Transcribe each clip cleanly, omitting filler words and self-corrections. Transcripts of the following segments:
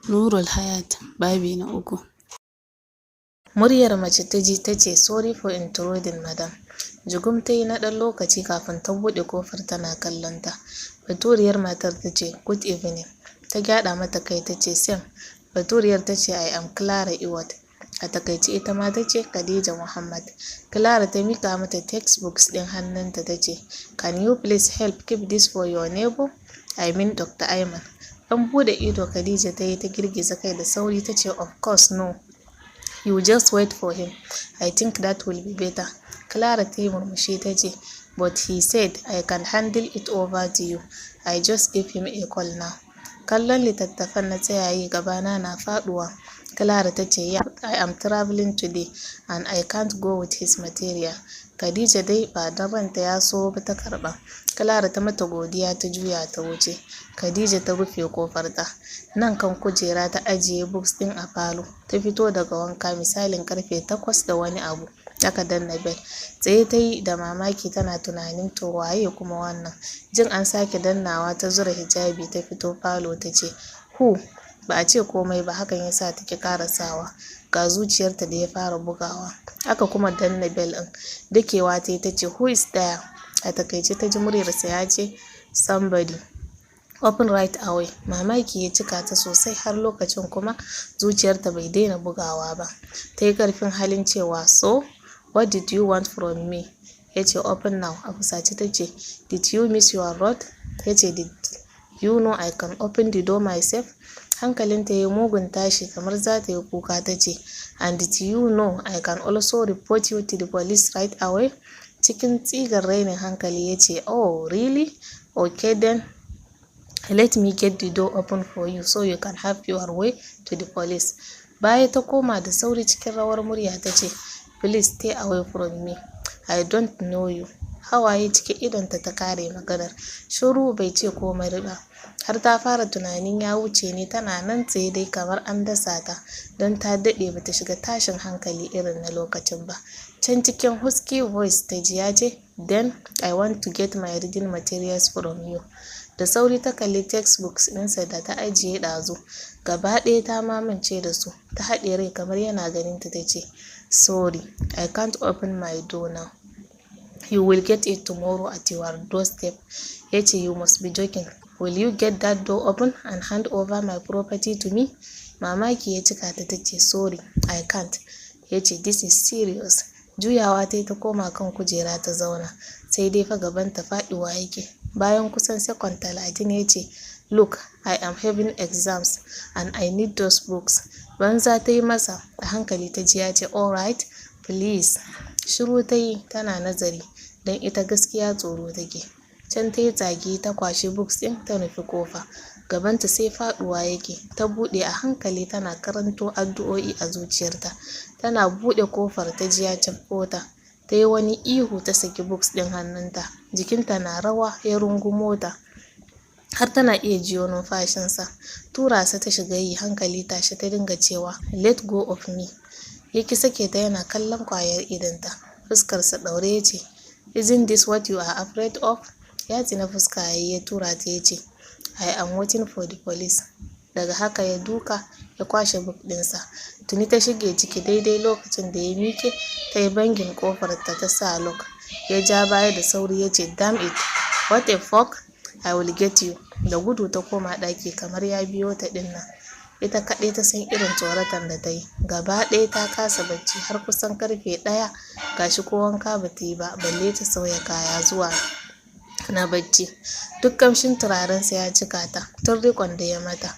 Nurul Hayat, babi na uku. Muryar mace ta ji ta ce, "Sorry for intruding, madam." Jigum ta yi na ɗan lokaci kafin ta buɗe kofar tana kallon ta. Baturiyar matar ta ce, "Good evening." Ta gyaɗa mata kai ta ce, "Same." Baturiyar ta ce, "I am Clara Ewart." A takaice ita ma ta ce, "Khadija Muhammad." Clara ta mika mata textbooks ɗin hannunta ta ce, "Can you please help keep this for your neighbor? I mean Dr. Ayman." Ɗan buɗe ido Khadija ta yi, ta girgiza kai da sauri ta ce, "Of course no. You just wait for him. I think that will be better." Clara ta yi murmushi ta ce, "But he said I can handle it over to you. I just give him a call now." Kallon littattafan na tsaya yi, gabana na faɗuwa. Clara ta ce, "Yeah, I am traveling today and I can't go with his material." Khadija dai ba don ranta ya so ba ta karɓa. Clara ta mata godiya ta juya ta wuce. Khadija ta rufe kofarta. Nan kan kujera ta ajiye books ɗin a falo. Ta fito daga wanka misalin karfe 8 da wani abu. Aka danna bell. Tsaye ta yi da mamaki tana tunanin, to waye kuma wannan? Jin an sake dannawa, ta zura hijabi ta fito falo ta ce, "Who?" Ba a ce komai ba, hakan ya sa ta ki karasawa. Ga zuciyarta da ya fara bugawa. Aka kuma danna bell ɗin. Dakewa ta yi ta ce, "Who is there?" A takaice ta ji muryarsa ya ce, "Somebody. Open right away." Mamaki ya cika ta sosai, har lokacin kuma zuciyarta bai daina bugawa ba. Ta yi karfin halin cewa, "So, what did you want from me?" Ya ce, "Open now." A fusace ta ce, "Did you miss your road?" Ya ce, "Did you know I can open the door myself?" Hankalinta ya yi mugun tashi, kamar za ta yi kuka ta ce, "And did you know I can also report you to the police right away?" Cikin tsigar rainin hankali ya ce, "Oh really? Okay then, let me get the door open for you so you can have your way to the police." Baya ta koma da sauri, cikin rawar murya ta ce, "Please stay away from me. I don't know you." Hawaye cikin idonta ta kare maganar. Shiru, bai ce komai ba. Har ta fara tunanin ya wuce ne, tana nan tsaye dai kamar an dasa ta, don ta daɗe bata shiga tashin hankali irin na lokacin ba. Can cikin husky voice ta ji ya ce, "Then I want to get my reading materials from you." Da sauri ta kalli textbooks ɗinsa da ta ajiye ɗazu. Gaba ɗaya ta mamance da su. Ta haɗe rai kamar yana ganinta ta ce, "Sorry, I can't open my door now. You will get it tomorrow at your doorstep." Ya ce, "You must be joking. Will you get that door open and hand over my property to me?" Mamaki ya cika ta, ta ce, "Sorry, I can't." Ya ce, "This is serious." Juyawa ta yi ta koma kan kujera ta zauna. Sai dai fa gabanta faɗuwa yake. Bayan kusan sekon 30 ya ce, "Look, I am having exams and I need those books." Banza ta yi masa. A hankali ta ji ya ce, "Alright, please." Shiru ta yi tana nazari, don ita gaskiya tsoro take. Can ta yi tsaki, ta kwashi books ɗin ta nufi kofa. Gabanta sai faɗuwa yake. Ta buɗe a hankali tana karanto addu'o'i a zuciyarta. Tana buɗe kofar ta ji ya cafko ta. Ta yi wani ihu, ta saki books ɗin hannunta. Jikinta na rawa ya rungumo ta, har tana iya jiyo numfashinsa. Tura sa ta shiga yi, hankali tashi ta dinga cewa, "Let go of me." Ya ki sake ta yana kallon kwayar idonta. Fuskarsa ɗaure ya ce, "Isn't this what you are afraid of?" Ya tsina fuska yayi, ya tura ta, ya ce, "I am waiting for the police." Daga haka ya duka ya kwashe book ɗinsa. Tuni ta shige ciki daidai lokacin da ya mike ta yi banging kofar ta, ta sa lock. Ya ja baya da sauri ya ce, "Damn it, what a fuck, I will get you." Da gudu ta koma ɗaki kamar ya biyo ta ɗin nan. Ita kaɗai ta san irin tsoratan da ta yi. Gaba ɗaya ta kasa bacci har kusan karfe 1. Gashi ko wanka ba ta yi ba balle ta sauya kaya zuwa na bacci. Duk kamshin turarensa ya cika ta tun riƙon da ya mata.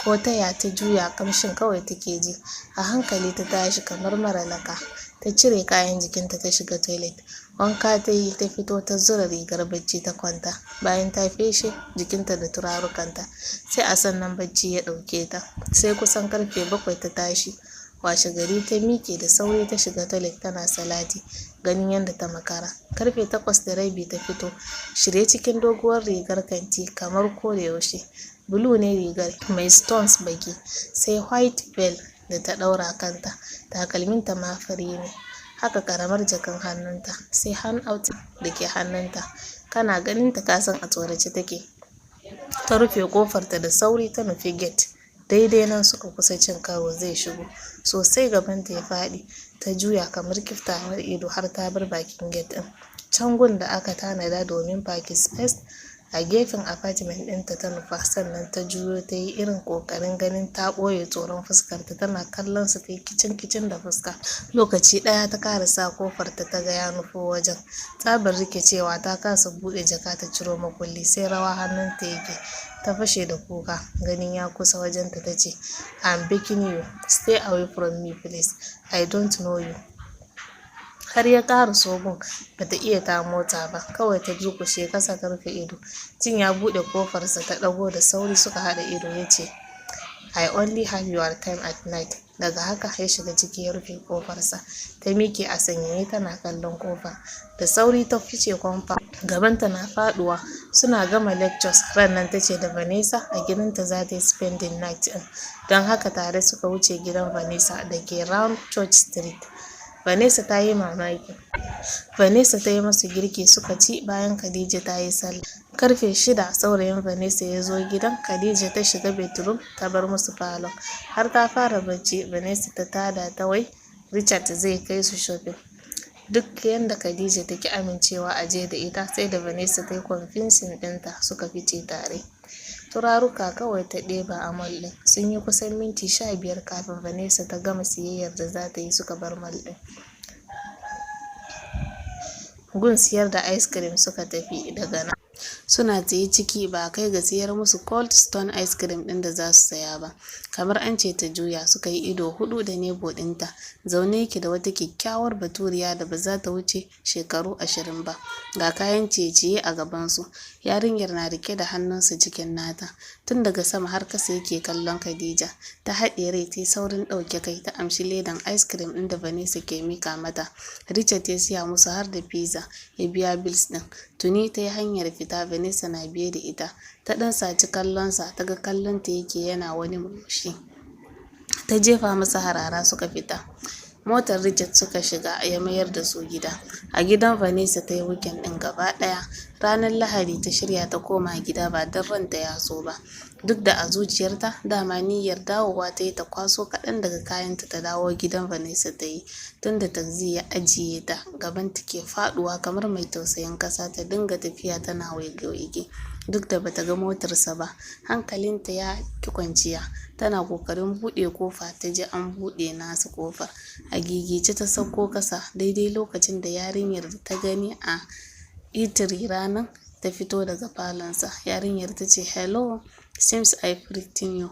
Ko ta ya ta juya, kamshin kawai take ji. A hankali ta tashi kamar mara laka. Ta cire kayan jikinta ta shiga toilet. Wanka ta yi, ta fito, ta zura rigar bacci ta kwanta. Bayan ta feshe jikinta da turarukanta, sai a sannan bacci ya ɗauke ta. Sai kusan karfe 7 ta tashi. Washe gari ta miƙe da sauri ta shiga toilet tana salati ganin yadda ta makara. Karfe 8:30 ta fito shirye cikin doguwar rigar kanti kamar ko da yaushe. Blue ne rigar mai stones baki, sai white veil da ta ɗaura kanta. Takalminta ma fari ne. Haka karamar jakan hannunta, sai handout da ke hannunta. Kana ganinta ka san a tsorace take. Ta rufe kofarta da sauri ta nufi gate. Daidai nan suka kusa cin karo zai shigo. Sosai gabanta ya faɗi. Ta juya kamar kiftawar ido har ta bar bakin gate ɗin. Can gun da aka tanada domin parking space a gefen apartment ɗinta ta nufa, sannan ta juyo ta yi irin ƙoƙarin ganin ta ɓoye tsoron fuskarta tana kallon sa, ta yi kicin kicin da fuska. Lokaci ɗaya ta karasa kofar ta, ta ga ya nufo wajen. Tsabar rikicewa ta kasa buɗe jaka ta ciro makulli, sai rawa hannunta yake. Ta fashe da kuka. Ganin ya kusa wajenta, ta ce, "I'm begging you, stay away from me, please. I don't know you." Har ya ƙaraso gun bata iya ta motsa ba, kawai ta durƙushe kasa ta rufe ido. Jin ya buɗe kofarsa, ta ɗago da sauri, suka haɗa ido. Ya ce, "I only have your time at night." Daga haka ya shiga ciki ya rufe kofarsa. Ta miƙe a sanyaye tana kallon kofar. Da sauri ta fice compound, gabanta na faɗuwa. Suna gama lectures rannan ta ce da Vanessa a gidanta za ta yi spending night ɗin. Don haka tare suka wuce gidan Vanessa da ke Round Church Street. Vanessa ta yi mamaki. Vanessa ta yi masu girki suka ci bayan Khadija ta yi sallah. Karfe 6 saurayin Vanessa ya zo gidan. Khadija ta shiga bedroom ta bar musu falon. Har ta fara bacci Vanessa ta tada ta, wai Richard zai kai su shopping. Duk yanda Khadija ta ki amincewa a je da ita, sai da Vanessa ta yi convincing ɗinta suka fice tare. Turaruka kawai ta ɗeba a mall ɗin. Sun yi kusan minti 15 kafin Vanessa ta gama siyayyar da za ta yi suka bar mall ɗin. Gun siyar da ice cream suka tafi daga nan. Suna tsaye ciki ba a kai ga siyar musu Cold Stone ice cream ɗin da za su saya ba. Kamar an ce ta juya, suka yi ido huɗu da neighbour ɗinta. Zaune yake da wata kyakkyawar baturiya da ba za ta wuce shekaru 20 ba. Ga kayan ciye-ciye a gabansu. Yarinyar na rike da hannunsa cikin nata. Tun daga sama har kasa yake kallon Khadija. Ta haɗiye rai, ta yi saurin ɗauke kai, ta amshi ledan ice cream ɗin da Vanessa ke mika mata. Richard ya siya musu har da pizza, ya biya bills ɗin. Tuni ta yi hanyar fita, Vanessa na biye da ita. Ta ɗan saci kallonsa, ta ga kallonta yake yana wani murmushi. Ta jefa masa harara suka fita. Motar Richard suka shiga ya mayar da su gida. A gidan Vanessa ta yi weekend ɗin gaba ɗaya. Ranar Lahadi ta shirya ta koma gida ba don ranta ya so ba. Duk da a zuciyarta dama niyyar dawowa ta yi ta kwaso kaɗan daga kayanta ta dawo gidan Vanessa ta yi. Tunda taxi ya ajiye ta, gabanta ke faɗuwa kamar mai tausayin ƙasa ta dinga tafiya tana waige-waige. Duk da bata ga motarsa ba, hankalinta ya ki kwanciya. Tana kokarin buɗe kofa ta ji an buɗe nasa kofar. A gigice ta sauko kasa daidai lokacin da yarinyar da ta gani a eatery ranar ta fito daga falonsa. Yarinyar ta ce, "Hello, seems I frighten you."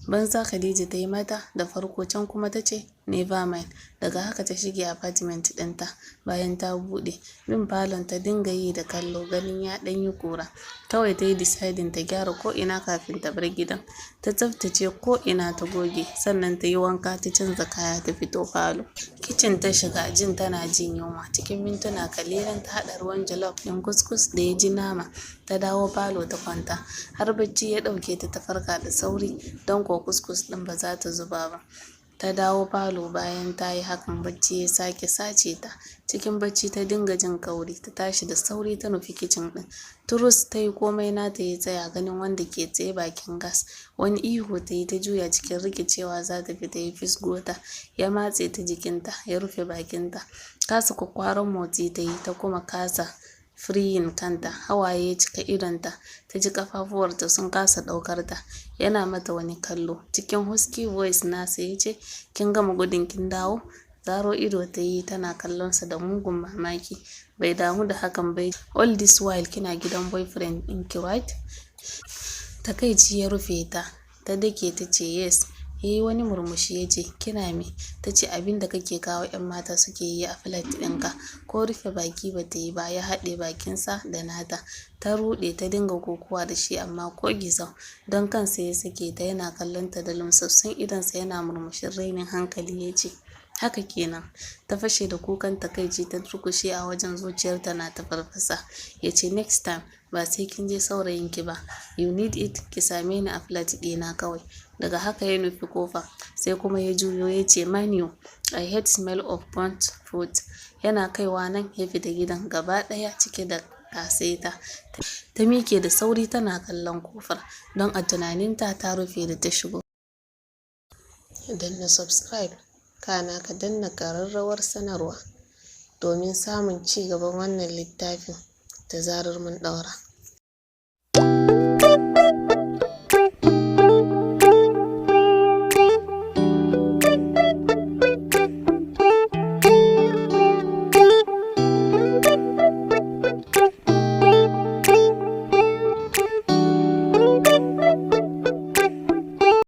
Banza Khadija ta yi mata da farko, can kuma ta ce, "Never mind." Daga haka ta shige apartment ɗinta bayan ta buɗe. Bin falon ta dinga yi da kallo, ganin ya ɗan yi ƙura. Kawai ta yi deciding ta gyara ko'ina kafin ta bar gidan. Ta tsaftace ko'ina ta goge, sannan ta yi wanka ta canza kaya ta fito falo. Kicin ta shiga jin tana jin yunwa. Cikin mintuna kalilan ta haɗa ruwan jollof ɗin kuskus da ya ji nama. Ta dawo falo ta kwanta. Har bacci ya ɗauke ta, ta farka da sauri don ko kuskus ɗin ba za ta zuba ba. Ta dawo falo bayan ta yi hakan, bacci ya sake sace ta. Cikin bacci ta dinga jin kauri. Ta tashi da sauri ta nufi kicin ɗin. Turus ta yi komai nata ya tsaya ganin wanda ke tsaye bakin gas. Wani ihu ta yi, ta juya cikin rikicewa za ta fita, ya fisgo ta. Ya matse ta jikinta ya rufe bakinta. Kasa kwakwaran motsi ta yi, ta kuma kasa freeing kanta. Hawaye ya cika idonta. Ta ji ƙafafuwarta sun kasa ɗaukar ta. Yana mata wani kallo. Cikin husky voice nasa ya ce, "Kin gama gudun kin dawo?" Zaro ido ta yi tana kallonsa da mugun mamaki. Bai damu da hakan ba. "All this while kina gidan boyfriend ɗinki, right?" Takaici ya rufe ta. Ta dake ta ce, "Yes." Ya yi wani murmushi ya ce, "Kina me?" Ta ce, "Abin da kake kawo 'yan mata suke yi a flat ɗinka." Ko rufe baki ba ta yi ba ya haɗe bakinsa da nata. Ta ruɗe ta dinga kokuwa da shi, amma ko gizau. Don kansa ya sake ta yana kallonta da lumsassun idonsa yana murmushin rainin hankali ya ce, "Haka kenan." Ta fashe da kukan takaici, ta durƙushe a wajen, zuciyarta na ta farfasa. Ya ce, "Next time ba sai kin je saurayinki ba. You need it, ki same ni a flat ɗina kawai." Daga haka ya nufi kofa, sai kuma ya juyo ya ce, "Mind you, I hate smell of burnt food." Yana kaiwa nan ya fita gidan gaba ɗaya cike da kasaita. Ta miƙe da sauri tana kallon kofar, don a tunaninta ta rufe da ta shigo. Danna subscribe, kana ka danna ƙararrawar sanarwa domin samun ci gaban wannan littafin da zarar mun ɗaura.